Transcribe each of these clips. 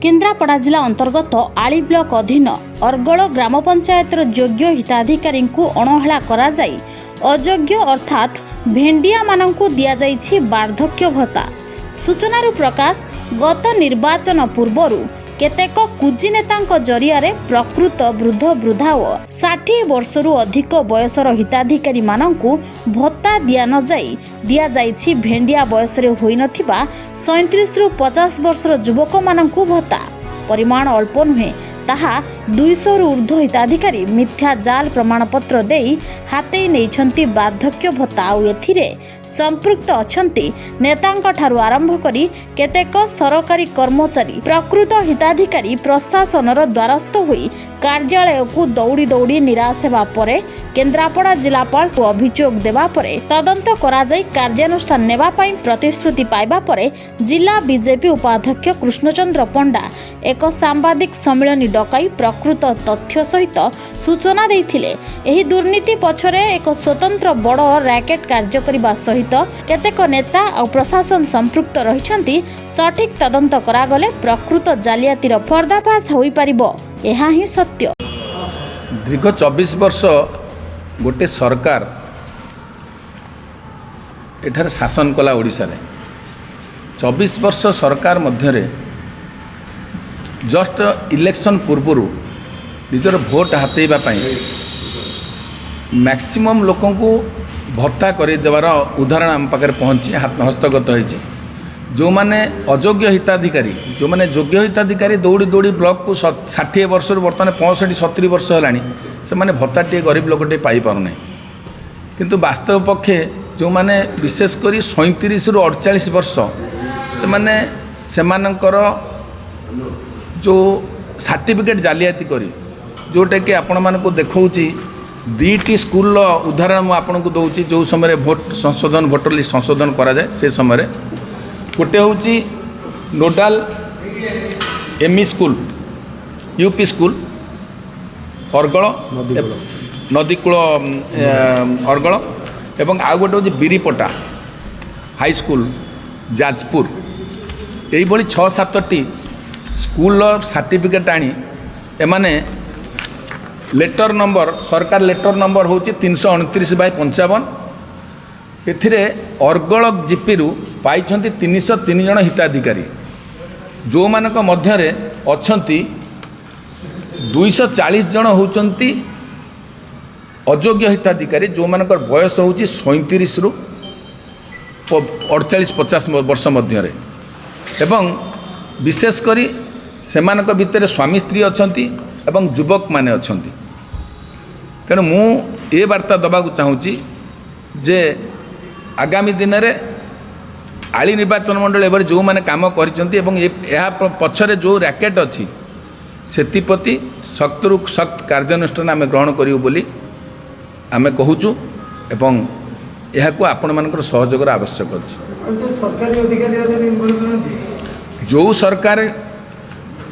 କେନ୍ଦ୍ରାପଡ଼ା ଜିଲ୍ଲା ଅନ୍ତର୍ଗତ ଆଳି ବ୍ଲକ ଅଧୀନ ଅର୍ଗଳ ଗ୍ରାମ ପଞ୍ଚାୟତର ଯୋଗ୍ୟ ହିତାଧିକାରୀଙ୍କୁ ଅଣହେଳା କରାଯାଇ ଅଯୋଗ୍ୟ ଅର୍ଥାତ୍ ଭେଣ୍ଡିଆମାନଙ୍କୁ ଦିଆଯାଇଛି ବାର୍ଦ୍ଧକ୍ୟ ଭତ୍ତା। ସୂଚନାରୁ ପ୍ରକାଶ, ଗତ ନିର୍ବାଚନ ପୂର୍ବରୁ କେତେକ କୁଜି ନେତାଙ୍କ ଜରିଆରେ ପ୍ରକୃତ ବୃଦ୍ଧ, ବୃଦ୍ଧା ଓ 60 ବର୍ଷରୁ ଅଧିକ ବୟସର ହିତାଧିକାରୀମାନଙ୍କୁ ଭତ୍ତା ଦିଆନଯାଇ ଦିଆଯାଇଛି ଭେଣ୍ଡିଆ ବୟସରେ ହୋଇନଥିବା 37ରୁ 50 ବର୍ଷର ଯୁବକମାନଙ୍କୁ ଭତ୍ତା। ପରିମାଣ ଅଳ୍ପ ନୁହେଁ, ତାହା 200ରୁ ଉର୍ଦ୍ଧ୍ୱ ହିତାଧିକାରୀ ମିଥ୍ୟା ଜାଲ ପ୍ରମାଣପତ୍ର ଦେଇ ହାତେଇ ନେଇଛନ୍ତି ବାର୍ଦ୍ଧକ୍ୟ ଭତ୍ତା। ଆଉ ଏଥିରେ ସମ୍ପୃକ୍ତ ଅଛନ୍ତି ନେତାଙ୍କଠାରୁ ଆରମ୍ଭ କରି କେତେକ ସରକାରୀ କର୍ମଚାରୀ। ପ୍ରକୃତ ହିତାଧିକାରୀ ପ୍ରଶାସନର ଦ୍ୱାରସ୍ଥ ହୋଇ କାର୍ଯ୍ୟାଳୟକୁ ଦୌଡ଼ି ଦୌଡ଼ି ନିରାଶ ହେବା ପରେ କେନ୍ଦ୍ରାପଡ଼ା ଜିଲ୍ଲାପାଳ ଅଭିଯୋଗ ଦେବା ପରେ ତଦନ୍ତ କରାଯାଇ କାର୍ଯ୍ୟାନୁଷ୍ଠାନ ନେବା ପାଇଁ ପ୍ରତିଶ୍ରୁତି ପାଇବା ପରେ ଜିଲ୍ଲା ବିଜେପି ଉପାଧ୍ୟକ୍ଷ କୃଷ୍ଣଚନ୍ଦ୍ର ପଣ୍ଡା ଏକ ସାମ୍ବାଦିକ ସମ୍ମିଳନୀ ଡକାଇ ପ୍ରକୃତ ତଥ୍ୟ ସହିତ ସୂଚନା ଦେଇଥିଲେ। ଏହି ଦୁର୍ନୀତି ପଛରେ ଏକ ସ୍ୱତନ୍ତ୍ର ବଡ଼ ରାକେଟ କାର୍ଯ୍ୟ କରିବା ସହିତ କେତେକ ନେତା ଆଉ ପ୍ରଶାସନ ସମ୍ପୃକ୍ତ ରହିଛନ୍ତି। ସଠିକ୍ ତଦନ୍ତ କରାଗଲେ ପ୍ରକୃତ ଜାଲିଆତିର ପର୍ଦ୍ଦାଫାଶ ହୋଇପାରିବ। ଏହା ହିଁ ସତ୍ୟ। ଦୀର୍ଘ 24 ବର୍ଷ ଗୋଟେ ସରକାର ଏଠାରେ ଶାସନ କଲା ଓଡ଼ିଶାରେ। 24 ବର୍ଷ ସରକାର ମଧ୍ୟରେ ଜଷ୍ଟ ଇଲେକ୍ସନ୍ ପୂର୍ବରୁ ନିଜର ଭୋଟ ହାତେଇବା ପାଇଁ ମ୍ୟାକ୍ସିମମ୍ ଲୋକଙ୍କୁ ଭତ୍ତା କରିଦେବାର ଉଦାହରଣ ଆମ ପାଖରେ ପହଞ୍ଚି ହସ୍ତଗତ ହୋଇଛି। ଯେଉଁମାନେ ଅଯୋଗ୍ୟ ହିତାଧିକାରୀ, ଯେଉଁମାନେ ଯୋଗ୍ୟ ହିତାଧିକାରୀ ଦୌଡ଼ି ଦୌଡ଼ି ବ୍ଲକକୁ 60 ବର୍ଷରୁ ବର୍ତ୍ତମାନ 65 70 ବର୍ଷ ହେଲାଣି, ସେମାନେ ଭତ୍ତାଟିଏ ଗରିବ ଲୋକଟିଏ ପାଇପାରୁନାହିଁ। କିନ୍ତୁ ବାସ୍ତବ ପକ୍ଷେ ଯେଉଁମାନେ ବିଶେଷ କରି 37ରୁ 48 ବର୍ଷ, ସେମାନେ ସେମାନଙ୍କର ଯେଉଁ ସାର୍ଟିଫିକେଟ୍ ଜାଲିଆତି କରି, ଯେଉଁଟାକି ଆପଣମାନଙ୍କୁ ଦେଖାଉଛି, ଦୁଇଟି ସ୍କୁଲର ଉଦାହରଣ ମୁଁ ଆପଣଙ୍କୁ ଦେଉଛି। ଯେଉଁ ସମୟରେ ଭୋଟ ସଂଶୋଧନ, ଭୋଟର ଲିଷ୍ଟ ସଂଶୋଧନ କରାଯାଏ, ସେ ସମୟରେ ଗୋଟେ ହେଉଛି nodal ME school, UP school, Argal, ନଦୀକୂଳ ଅର୍ଗଳ ଏବଂ ଆଉ ଗୋଟେ ହେଉଛି ବିରିପଟା ହାଇସ୍କୁଲ, ଯାଜପୁର। ଏଇଭଳି ଛଅ ସାତଟି ସ୍କୁଲର ସାର୍ଟିଫିକେଟ୍ ଆଣି ଏମାନେ ଲେଟର ନମ୍ବର, ସରକାର ଲେଟର ନମ୍ବର ହେଉଛି 329/55। ଏଥିରେ ଅର୍ଗଳ ଜିପିରୁ ପାଇଛନ୍ତି 303 ଜଣ ହିତାଧିକାରୀ, ଯେଉଁମାନଙ୍କ ମଧ୍ୟରେ ଅଛନ୍ତି 240 ଜଣ ହେଉଛନ୍ତି ଅଯୋଗ୍ୟ ହିତାଧିକାରୀ, ଯେଉଁମାନଙ୍କର ବୟସ ହେଉଛି 37ରୁ 48 50 ବର୍ଷ ମଧ୍ୟରେ ଏବଂ ବିଶେଷ କରି ସେମାନଙ୍କ ଭିତରେ ସ୍ୱାମୀ ସ୍ତ୍ରୀ ଅଛନ୍ତି ଏବଂ ଯୁବକମାନେ ଅଛନ୍ତି। ତେଣୁ ମୁଁ ଏ ବାର୍ତ୍ତା ଦେବାକୁ ଚାହୁଁଛି ଯେ ଆଗାମୀ ଦିନରେ ଆଳି ନିର୍ବାଚନ ମଣ୍ଡଳୀ ଏଭଳି ଯେଉଁମାନେ କାମ କରିଛନ୍ତି ଏବଂ ଏହା ପଛରେ ଯେଉଁ ର୍ୟାକେଟ୍ ଅଛି, ସେଥିପ୍ରତି ଶକ୍ତରୁ ଶକ୍ତ କାର୍ଯ୍ୟାନୁଷ୍ଠାନ ଆମେ ଗ୍ରହଣ କରିବୁ ବୋଲି ଆମେ କହୁଛୁ ଏବଂ ଏହାକୁ ଆପଣମାନଙ୍କର ସହଯୋଗର ଆବଶ୍ୟକ ଅଛି। ସରକାରୀ ଅଧିକାରୀ ଏଥିରେ ଇନଭଲ୍ଭ ନାହାନ୍ତି? ଯେଉଁ ସରକାର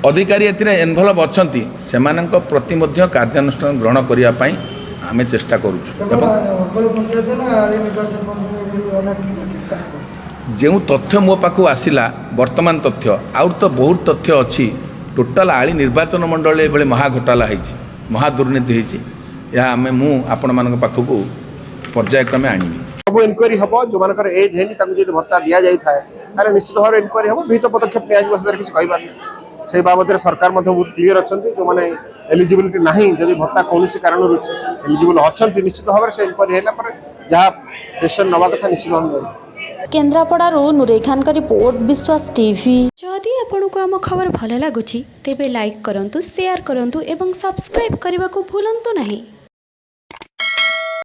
ଅଧିକାରୀ ଏଥିରେ ଇନଭଲ୍ଭ ଅଛନ୍ତି, ସେମାନଙ୍କ ପ୍ରତି ମଧ୍ୟ କାର୍ଯ୍ୟାନୁଷ୍ଠାନ ଗ୍ରହଣ କରିବା ପାଇଁ ଆମେ ଚେଷ୍ଟା କରୁଛୁ। କେବଳ ଏବଂ ଅର୍ଗଳ ପଞ୍ଚାୟତ ନା ଆଳି ନିର୍ବାଚନ ମଣ୍ଡଳୀ ଏଭଳି ଅନେକ କାମ କରୁଛି? ଯେଉଁ ତଥ୍ୟ ମୋ ପାଖକୁ ଆସିଲା, ବର୍ତ୍ତମାନ ତଥ୍ୟ, ଆହୁରି ତ ବହୁତ ତଥ୍ୟ ଅଛି। ଟୋଟାଲ ଆଳି ନିର୍ବାଚନ ମଣ୍ଡଳୀ ଏଭଳି ମହା ଘୋଟାଲା ହେଇଛି, ମହା ଦୁର୍ନୀତି ହେଇଛି। ଏହା ମୁଁ ଆପଣମାନଙ୍କ ପାଖକୁ ପର୍ଯ୍ୟାୟକ୍ରମେ ଆଣିବି। ସବୁ ଇନକ୍ୱାରି ହବ। ଯୋଉମାନଙ୍କର ଏଜ୍ ହେଇନି, ତାଙ୍କୁ ଯଦି ଭତ୍ତା ଦିଆଯାଇଥାଏ, ତାହେଲେ ନିଶ୍ଚିତ ଭାବରେ ଇନକ୍ୱାରି ହବ, ବିହିତ ପଦକ୍ଷେପ ନିଆଯିବ। ସେଥିରେ କିଛି କହିବାର ନାହିଁ। ସେଇ ବାବଦରେ ସରକାର ମଧ୍ୟ ବହୁତ କ୍ଲିୟର ଅଛନ୍ତି। ଯୋଉମାନେ ଏଲିଜିବିଲିଟି ନାହିଁ, ଯଦି ଭତ୍ତା କୌଣସି କାରଣରୁ ଏଲିଜିବଲ୍ ଅଛନ୍ତି, ନିଶ୍ଚିତ ଭାବରେ ସେ ଇନକ୍ୱାରି ହେଲା ପରେ ଯାହା ଡିସିସନ ନେବା କଥା ନିଶ୍ଚିତ ଭାବରେ ନେବେ। କେନ୍ଦ୍ରାପଡ଼ାରୁ ନୁରେଇ ଖାନଙ୍କ ରିପୋର୍ଟ, ବିଶ୍ୱାସ ଟିଭି। ଯଦି ଆପଣଙ୍କୁ ଆମ ଖବର ଭଲ ଲାଗୁଛି, ତେବେ ଲାଇକ୍ କରନ୍ତୁ, ସେୟାର କରନ୍ତୁ ଏବଂ ସବସ୍କ୍ରାଇବ୍ କରିବାକୁ ଭୁଲନ୍ତୁ ନାହିଁ।